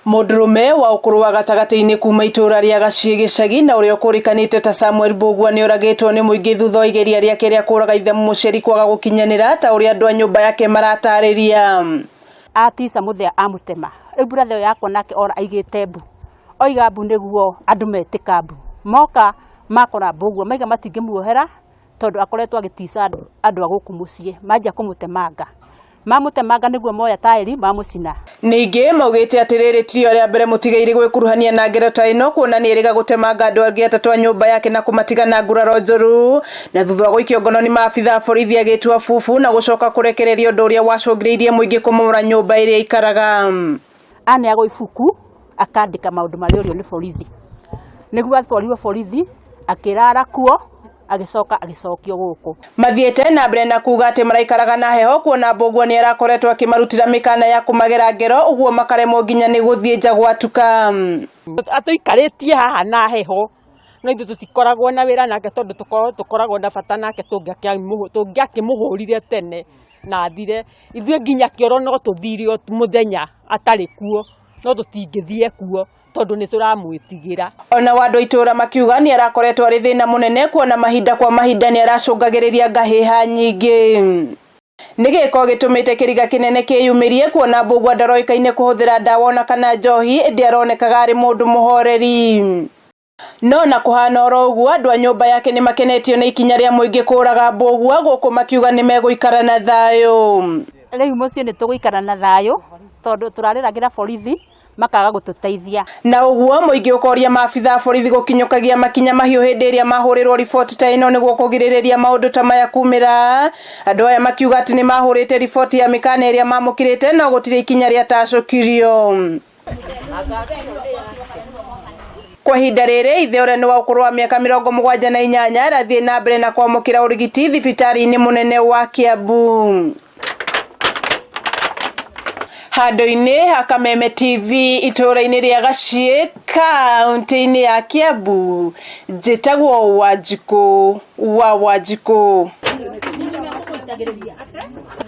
Mũndũrũme wa ũkũrũ wa gatagatĩ-inĩ kuma itũra rĩa Gaciĩ gĩcagi na ũrĩa ũkũrĩkanĩte ta Samuel Mbũgua nĩoragĩtwo nĩ mũingĩ thutha wa igeria rĩake rĩa kũraga ithe mũciari kwaga gũkinyanĩra ta ũrĩa andũ a nyũmba yake maratarĩria. Atica mũthea amũtema rĩu brother ĩyo yakwa nake ora aigĩte mbu oiga mbu nĩguo andũ metĩka mbu moka makora Mbũgua maiga matingĩmuohera tondũ akoretwo agĩtica andũ a gũkũ mũciĩ manjia kũmũtemanga mamũtemanga nĩguo moya taĩri mamũcina. Ningĩ maugĩte atĩ rĩrĩ tirio rĩa mbere mũtigairĩ gwĩkuruhania na ngero ta ĩno kuona nĩ erĩga gũtemanga andũ angĩ atatũ a nyũmba yake na kũmatiga na nguraro njũru na thutha wa gũikio ngono nĩ maabitha a borithi agĩtua bubu na gũcoka kũrekererio ũndũ ũrĩa wacũngĩrĩirie mũingĩ kũmomora nyũmba ĩrĩa aikaraga. Aneagwo ibuku akandĩka maũndũ marĩa orio nĩ borithi nĩguo atwarirwo borithi akĩrara kuo agĩcoka agĩcokio gũkũ. Mathiĩte na mbere na kuga atĩ maraikaraga na heho kuona Mbũgua nĩ arakoretwo akĩmarutĩra mĩkana ya kũmagera ngero ũguo makaremwo nginya nĩ gũthiĩ nja gwatuka. Atũikarĩtie haha na heho no ithuĩ tũtikoragwo na wĩra nake tondũ tũkoragwo na bata nake tũngĩakĩmũhũrire tene na athire. Ithuĩ nginya kĩoro no tũthire mũthenya atarĩ kuo no tũtingĩthiĩ kuo tondũ nĩ tũramwĩtigĩra. Ona andũ a itũra makiuga nĩ arakoretwo arĩ thĩna mũnene kuona mahinda kwa mahinda nĩ aracũngagĩrĩria ngahĩha nyingĩ. Nĩ gĩko gĩtũmĩte kĩriga kĩnene kĩyumĩrie kuona Mbũgua ndaroĩkaine kũhũthĩra ndawa ona kana njohi ĩndĩ aronekaga arĩ mũndũ mũhoreri. No na kũhana oro ũguo andũ a nyũmba yake nĩ makenetio nĩ ikinya rĩa mũingĩ kũraga Mbũgua gũkũ makiuga nĩ megũikara na thayũ. Rĩu mũciĩ nĩ tũgũikara na thayũ tondũ tũrarĩragĩra borithi makaga gũtũteithia. Na ũguo mũingĩ ũkoria maabitha a borithi gũkinyũkagia makinya mahiũ hĩndĩ ĩrĩa mahũrĩrwo riboti ta ĩno nĩguo kũgirĩrĩria maũndũ ta maya kumĩra. Andũ aya makiuga atĩ nĩ mahũrĩte riboti ya mĩkana ĩrĩa mamũkĩrĩte no gũtirĩ ikinya rĩatacũkirio. Kwa ihinda rĩrĩ ithe ũrĩa nĩ wa ũkũrũ wa mĩaka 78 arathiĩ na mbere na kwamũkĩra ũrigiti thibitarĩ-inĩ mũnene wa Kiambu. Handũ-inĩ ha Kameme TV itũũra-inĩ rĩa Gaciĩ kaũntĩ-inĩ ya Kiambu njĩtagwo Wanjikũ wa Wanjikũ.